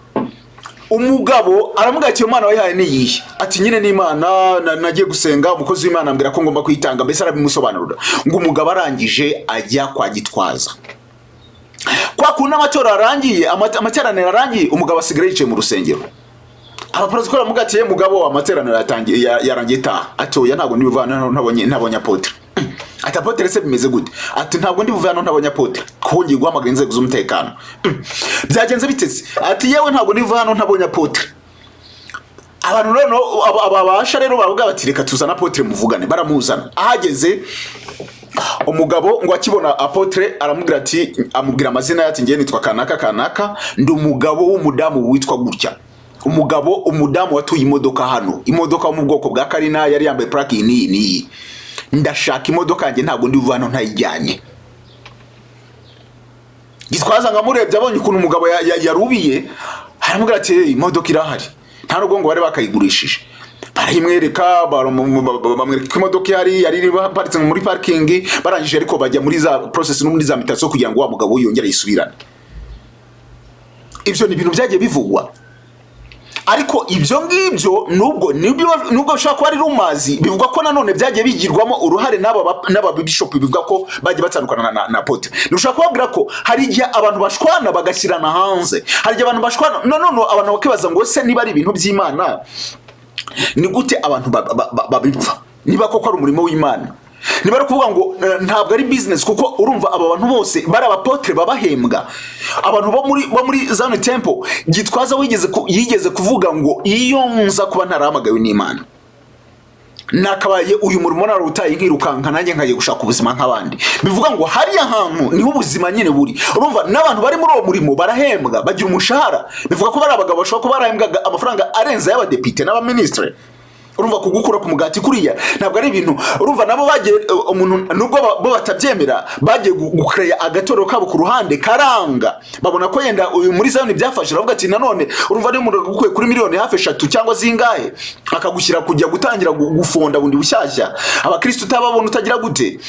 umugabo aramubwira ati: "Iyo Mana wayihaye ni iyihe?" Ati: "Nyine ni Imana, nagiye gusenga, umukozi w'Imana ambwira ko ngomba kuyitanga." Mbese arabimusobanurira. Ngo umugabo arangije ajya kwa Gitwaza. Kwa kundi amatora arangiye, amateraniro arangiye, umugabo asigara yicaye mu rusengero. Abaporotokole baramuga ati: "Mugabo, amateraniro yatangiye, yarangiye, taha." Ati: "Oya, ntabwo ndi buve hano ntabonye apôtre." Ati: "Apôtre se bimeze gute?" Ati: "Ntabwo ndi buve hano ntabonye apôtre, kuko ngiye guhamagara inzego z'umutekano." "Byagenze biteze?" Ati: "Yewe, ntabwo ndi buve hano ntabonye apôtre." Abantu noneho ababasha rero baravuga bati: "Reka tuzane apôtre muvugane." Baramuzana. Ahageze, umugabo ngo akibona apôtre aramubwira ati, amubwira amazina ye, ati: "Ngiye nitwa kanaka kanaka, ndi umugabo w'umudamu witwa gutya, umugabo umudamu watuye imodoka hano, imodoka yo mu bwoko bwa Carina, yari yambaye plaque iyi n'iyi n'iyi. Ndashaka imodoka yanjye, ntabwo ndi buve hano ntayijyanye." Gitwaza ngo amurebye, abonye ukuntu umugabo yarubiye, aramubwira ati: "Hey, imodoka irahari." Nta nubwo ngo bari bakayigurishije. Barayimwereka, bamwereka ko imodoka ihari, yari iparitse muri parking. Barangije ariko bajya muri za process no muri za mutation kugira ngo wa mugabo yongere ayisubirane. Ibyo ni ibintu byagiye bivugwa, ariko ibyo ngibyo nubwo nibyo, nubwo bishobora kuba ari rumors, bivugwa ko nanone byagiye bigirwamo uruhare n'aba bishop, bivuga ko bagiye batandukana na apôtre. Ntushobora kubabwira ko hari igihe abantu bashwana bagashyirana hanze, hari igihe abantu bashwana none abantu bakibaza ngo: "Se niba ari ibintu by'Imana, ni gute abantu babipfa? Niba koko ari umurimo w'Imana, niba ari ukuvuga ngo ntabwo ari business?" Kuko urumva aba bantu bose bari abapotre babahembwa, abantu bo muri Zion Temple. Gitwaza yigeze kuvuga ngo: "Iyo nza kuba ntarahamagawe n'Imana, nakabaye uyu murimo narawutaye, nkirukanka nanjye nkagiye gushaka ubuzima nk'abandi." Bivuga ngo hariya hantu niho ubuzima nyine buri. Urumva n'abantu bari muri uwo murimo barahembwa, bagira umushahara. Bivuga ko bari abagabo bashobora kuba barahembwaga amafaranga arenze ay'abadepite n'abaminisitiri. Urumva kugukura ku mugati kuriya ntabwo ari ibintu. Urumva nabo bagiye, umuntu nubwo bo batabyemera, bagiye gukereya agatorero kabo ku ruhande karanga, babona ko yenda uyu muri Zion byafashe. Aravuga ati nanone urumva niba umuntu agukuye kuri miliyoni hafi 3 cyangwa zingahe, akagushyira kujya gutangira gufonda bundi bushyashya, abakristo utababona, utagira gute,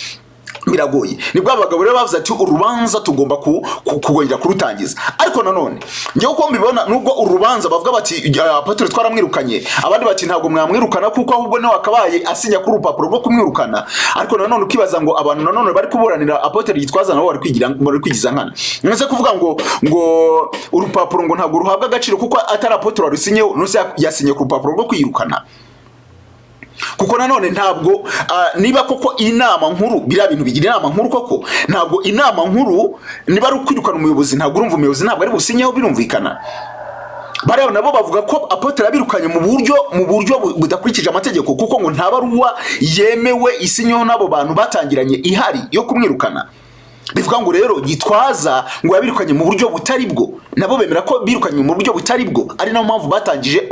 biragoye. Nibwo abagabo rero bavuze ati: "Urubanza tugomba kongera kurutangiza." Ariko nanone njyewe uko mbibona, nubwo urubanza bavuga bati: "Apôtre twaramwirukanye," abandi bati: "Ntabwo mwamwirukana, kuko ahubwo niwe wakabaye asinya kuri urupapuro rwo kumwirukana." Ariko nanone ukibaza ngo abantu nanone bari kuburanira apôtre Gitwaza nabo bari kwigiza nkana. Nese kuvuga ngo urupapuro ngo ntabwo ruhabwa agaciro kuko atari apôtre warusinyeho, nuse yasinye ku rupapuro rwo kwirukana? Kuko nanone ntabwo niba koko inama nkuru, biriya bintu bigira inama nkuru koko, ntabwo inama nkuru, niba ari ukwirukana umuyobozi, ntabwo urumva umuyobozi ntabwo ari businyeho, birumvikana. Bariya nabo bavuga ko apôtre yabirukanye mu buryo budakurikije amategeko, kuko ngo nta baruwa yemewe isinyeho n'abo bantu batangiranye ihari yo kumwirukana. Bivuga ngo rero Gitwaza ngo yabirukanye mu buryo butari bwo, nabo bemera ko birukanye mu buryo butari bwo, ari nayo mpamvu batangije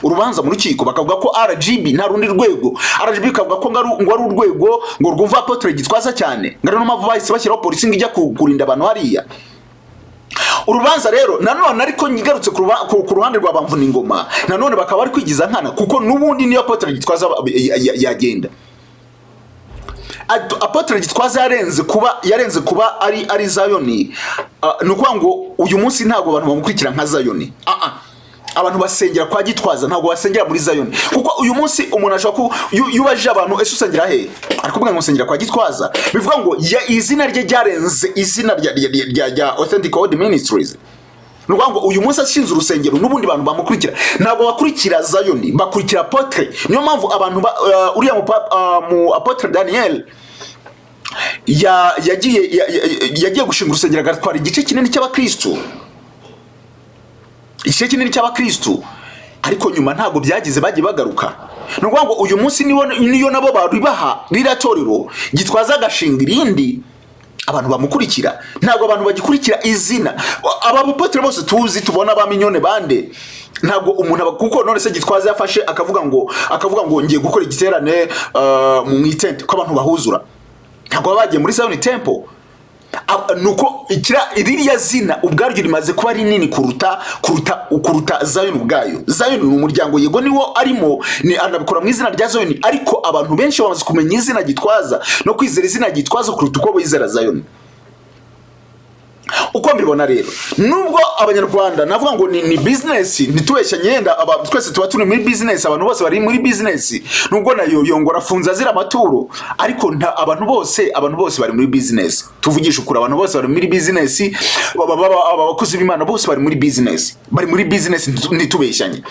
urubanza mu rukiko, bakavuga ko RGB nta rundi rwego, RGB ikavuga ko ngo ari urwego ngo rwumva apôtre Gitwaza cyane, ngo ari nayo mpamvu bahise bashyiraho polisi ngo ijya kurinda abantu hariya. Urubanza rero nanone, ariko ngarutse ku ruhande rwa Bamvuningoma, nanone bakaba bari kwigiza nkana, kuko n'ubundi niyo apôtre Gitwaza yagenda, apôtre Gitwaza yarenze kuba ari Zayoni. Ni ukuvuga ngo uyu munsi ntabwo abantu bamukurikira nka Zayoni. Abantu basengera kwa Gitwaza, ntabwo basengera muri Zayoni, kuko uyu munsi umuntu ashobora ku iyo ubajije abantu: "Ese usengera he?" ari kuvuga ngo: "Nsengera kwa Gitwaza." Bivuga ngo izina rye ryarenze izina rya Authentic Word Ministries. Ni ukuvuga ngo uyu munsi ashinze urusengero, n'ubundi bantu bamukurikira ntabwo bakurikira Zayoni, bakurikira apôtre. Niyo mpamvu abantu uriya mu apôtre Daniel yagiye gushinga urusengero, agatwara igice kinini cy'abakristu, igice kinini cy'abakristu, ariko nyuma ntabwo byagize, bagiye bagaruka. Ni ukuvuga ngo uyu munsi niyo nabo baribaha ririya torero, Gitwaza agashinga irindi, abantu bamukurikira ntabwo abantu bagikurikira izina. Aba bapotre bose tuzi, tubona ba Mignonne bande, ntabwo umuntu kuko none se Gitwaza yafashe akavuga ngo ngiye gukora igiterane mu itente, ko abantu bahuzura, ntabwo baba bagiye muri Zion Temple. Nuko ririya zina ubwaryo rimaze kuba rinini kuruta Zion ubwayo. Zion ni umuryango, yego, niwo arimo, ni anabikora mu izina rya Zion, ariko abantu benshi bamaze kumenya izina Gitwaza no kwizera izina Gitwaza kuruta uko bizera Zion. Uko mbibona rero, nubwo Abanyarwanda navuga ngo ni business, ntitubeshye nyenda, twese tuba turi muri business, abantu bose bari muri business, nubwo na Yongo arafunze azira amaturo, ariko abantu bose bari muri business. Tuvugisha ukuri, abantu bose bari muri business, aba bakozi b'Imana bose bari muri business, bari muri business, ntitubeshyanye.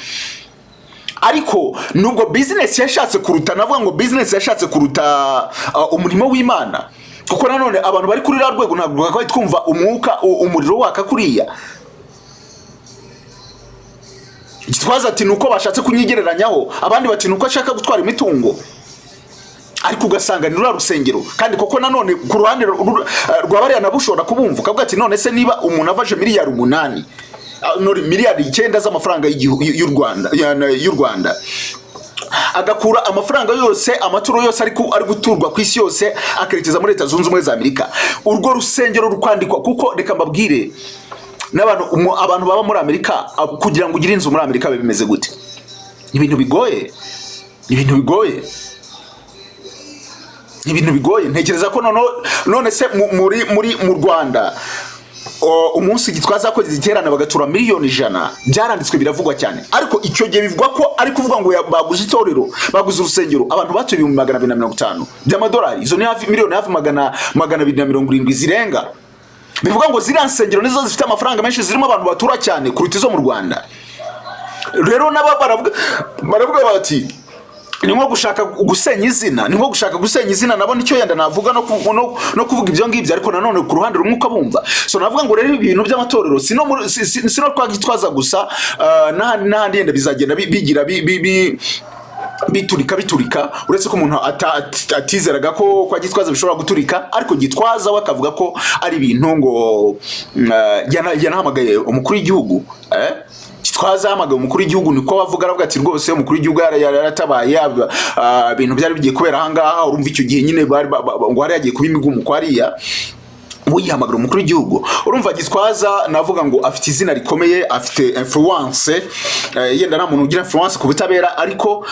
Ariko nubwo business yashatse kuruta, navuga ngo business yashatse kuruta umurimo w'Imana, kuko nanone abantu bari kuri ruriya rwego ntabwo twakabaye twumva umwuka umuriro waka kuriya. Gitwaza ati nuko bashatse kunyigereranyaho, abandi bati nuko ashaka gutwara imitungo, ariko ugasanga ni ruriya rusengero. Kandi koko nanone ku ruhande rwa bariya nabo ushobora kubumva, ukavuga ati: "None se niba umuntu afashe miliyari 8, nori miliyari 9 z'amafaranga y'u Rwanda, agakura amafaranga yose, amaturo yose ari guturwa ku isi yose, akerekeza muri Leta Zunze Ubumwe za Amerika, urwo rusengero rukwandikwa?" Kuko reka mbabwire, n'abantu abantu baba muri Amerika, kugira ngo ugire inzu muri Amerika biba bimeze gute? Ni ibintu bigoye, ni ibintu bigoye, ni ibintu bigoye. Ntekereza ko noneho, none se muri mu Rwanda, umunsi Gitwaza yakoze igiterane bagatura miliyoni 100, byaranditswe, biravugwa cyane, ariko icyo gihe bivugwa ko ari kuvuga ngo baguze itorero, baguze urusengero, abantu batuye 250,000 by'amadolari. Izo ni hafi miliyoni hafi 270 zirenga. Bivuga ngo ziriya nsengero nizo zifite amafaranga menshi, zirimo abantu batura cyane kuruta izo mu Rwanda. Rero nabo baravuga bati ni nko gushaka gusenya izina, ni nko gushaka gusenya izina. Nabo nicyo yenda navuga no kuvuga ibyo ngibyo, ariko nanone ku ruhande rumwe ukabumva. So navuga ngo rero ibintu by'amatorero si no muri- si, si, si no kwa Gitwaza gusa, n'ahandi yenda bizagenda bigira biturika, biturika, uretse ko umuntu atizeraga ko kwa Gitwaza bishobora guturika. Ariko Gitwaza we akavuga ko ari ibintu ngo yanahamagaye umukuru w'igihugu. Gitwaza yahamagaye umukuru w'igihugu, niko bavuga. Aravuga ati rwose umukuru w'igihugu yaratabaye, ibintu byari bigiye kubera ahangaha. Urumva icyo gihe nyine bari ngo hari hagiye kuba imigumuko hariya, uyihamagara umukuru w'igihugu. Urumva Gitwaza navuga ngo afite izina rikomeye, afite influence. Yenda nta muntu ugira influence ku butabera, ariko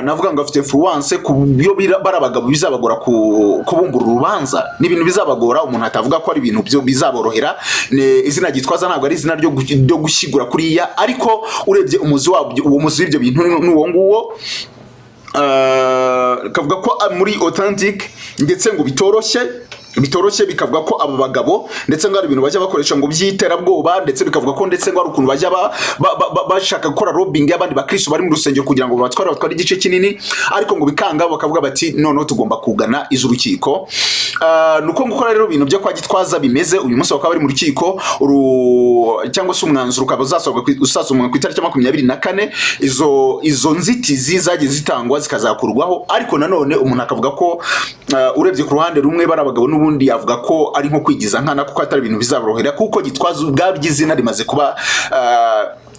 navuga ngo afite influence ku byo bari abagabo bizabagora kubumbura urubanza. Ni ibintu bizabagora, umuntu atavuga ko ari ibintu byo bizaborohera. Izina Gitwaza ntabwo ari izina ryo gushyigura kuriya, ariko urebye umuzi wabyo, uwo muzi w'ibyo bintu ni uwo nguwo. Kavuga ko muri authentic, ndetse ngo bitoroshye, bitoroshye. Bikavuga ko abo bagabo ndetse ngo hari ibintu bajya bakoresha ngo by'iterabwoba, ndetse bikavuga ko ndetse ngo hari ukuntu bajya bashaka gukora lobbying y'abandi bakristo bari mu rusengero kugira ngo batware igice kinini, ariko ngo bikanga, bakavuga bati noneho tugomba kugana iz'urukiko. Nuko gukora rero ibintu byo kwa Gitwaza bimeze uyu munsi, bakaba bari mu rukiko, cyangwa se umwanzuro ukaba uzasomwa ku itariki ya 24. Izo nzitizi zagiye zitangwa zikazakurwaho, ariko nanone umuntu akavuga ko urebye ku ruhande rumwe bari abagabo n'ubundi yavuga ko ari nko kwigiza nkana, kuko atari ibintu bizaborohera, kuko Gitwaza ubwabyo izina rimaze kuba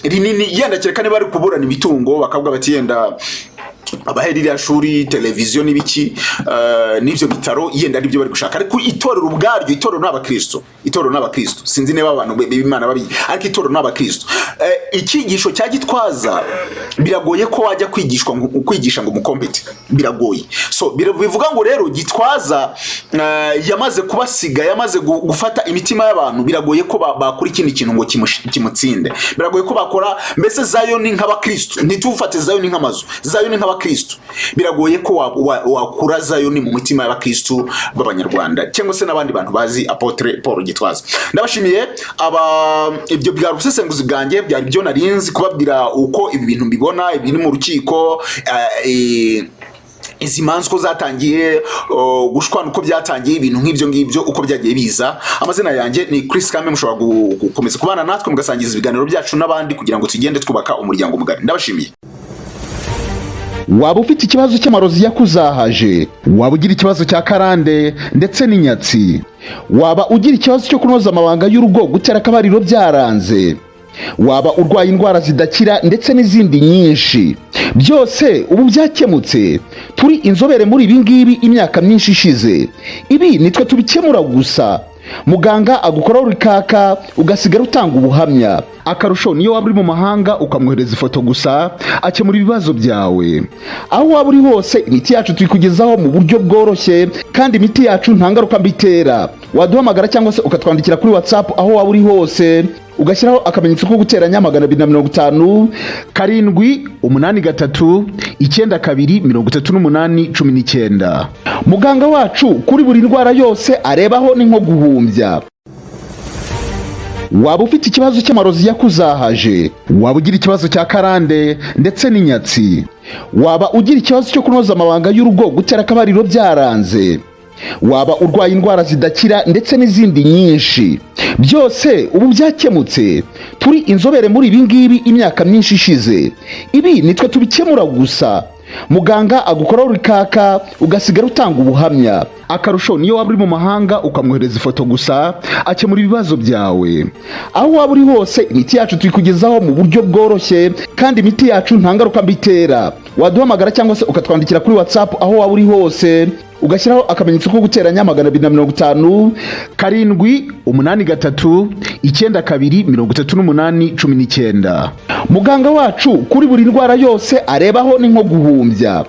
rinini. Yenda kereka niba bari kuburana imitungo, bakavuga bati yenda abahe ririya shuri, televiziyo n'ibiki, n'ibyo bitaro, yenda aribyo bari gushaka. Ariko itorero ubwaryo, itorero ni abakristo, itorero ni abakristo. Sinzi niba abantu b'Imana babi, ariko itorero ni abakristo. Icyigisho cya Gitwaza biragoye ko wajya kwigishwa ngo kwigisha ngo mukompete, biragoye. So bivuga ngo rero Gitwaza yamaze kubasiga, yamaze gufata imitima y'abantu. Biragoye ko bakora ikindi kintu ngo kimutsinde. Biragoye ko bakora mbese Zayoni nk'abakristo. Ntitufate Zayoni nk'amazu, Zayoni nk'abakristo. Biragoye ko wakura Zayoni mu mitima y'abakristo b'Abanyarwanda cyangwa se n'abandi bantu bazi Apôtre Paul Gitwaza. Ndabashimiye. Aba ibyo byari ubusesenguzi bwanjye, byari byo narinzi kubabwira uko ibi bintu mbibona, ibiri mu rukiko, izi manza uko zatangiye, gushwana uko byatangiye, ibintu nk'ibyo ngibyo uko byagiye biza. Amazina yanjye ni Chris Kame. Mushobora gukomeza kubana natwe, mugasangiza ibiganiro byacu n'abandi kugira ngo tugende twubaka umuryango mugari. Ndabashimiye. Waba ufite ikibazo cy'amarozi yakuzahaje, waba ugira ikibazo cya karande ndetse n'inyatsi, waba ugira ikibazo cyo kunoza amabanga y'urugo, gutera akabariro byaranze, waba urwaye indwara zidakira ndetse n'izindi nyinshi, byose ubu byakemutse. Turi inzobere muri ibi ngibi imyaka myinshi ishize. Ibi nitwe tubikemura gusa. Muganga agukoraho urikaka, ugasigara utanga ubuhamya. Akarusho, niyo waba uri mu mahanga ukamwohereza ifoto gusa, akemura ibibazo byawe. Aho waba uri hose, imiti yacu tuyikugezaho mu buryo bworoshye, kandi imiti yacu nta ngaruka mbi itera. Waduhamagara cyangwa se ukatwandikira kuri WhatsApp aho waba uri hose, ugashyiraho akamenyetso ko guteranya 250 783 92 38 19. Muganga wacu kuri buri ndwara yose arebaho ni nko guhumbya. Waba ufite ikibazo cy'amarozi yakuzahaje, waba ugira ikibazo cya karande ndetse n'inyatsi, waba ugira ikibazo cyo kunoza amabanga y'urugo, gutera akabariro byaranze, waba urwaye indwara zidakira ndetse n'izindi nyinshi, byose ubu byakemutse. Turi inzobere muri ibi ngibi imyaka myinshi ishize. Ibi nitwe tubikemura gusa. Muganga agukoraho urikaka, ugasigara utanga ubuhamya. Akarusho, niyo waba uri mu mahanga ukamwohereza ifoto gusa, akemura ibibazo byawe. Aho waba uri hose, imiti yacu tuyikugezaho mu buryo bworoshye, kandi imiti yacu nta ngaruka mbi itera. Waduhamagara cyangwa se ukatwandikira kuri WhatsApp aho waba uri hose, ugashyiraho akamenyetso ko guteranya 250 783 92 38 19. Muganga wacu kuri buri ndwara yose arebaho ni nko guhumbya.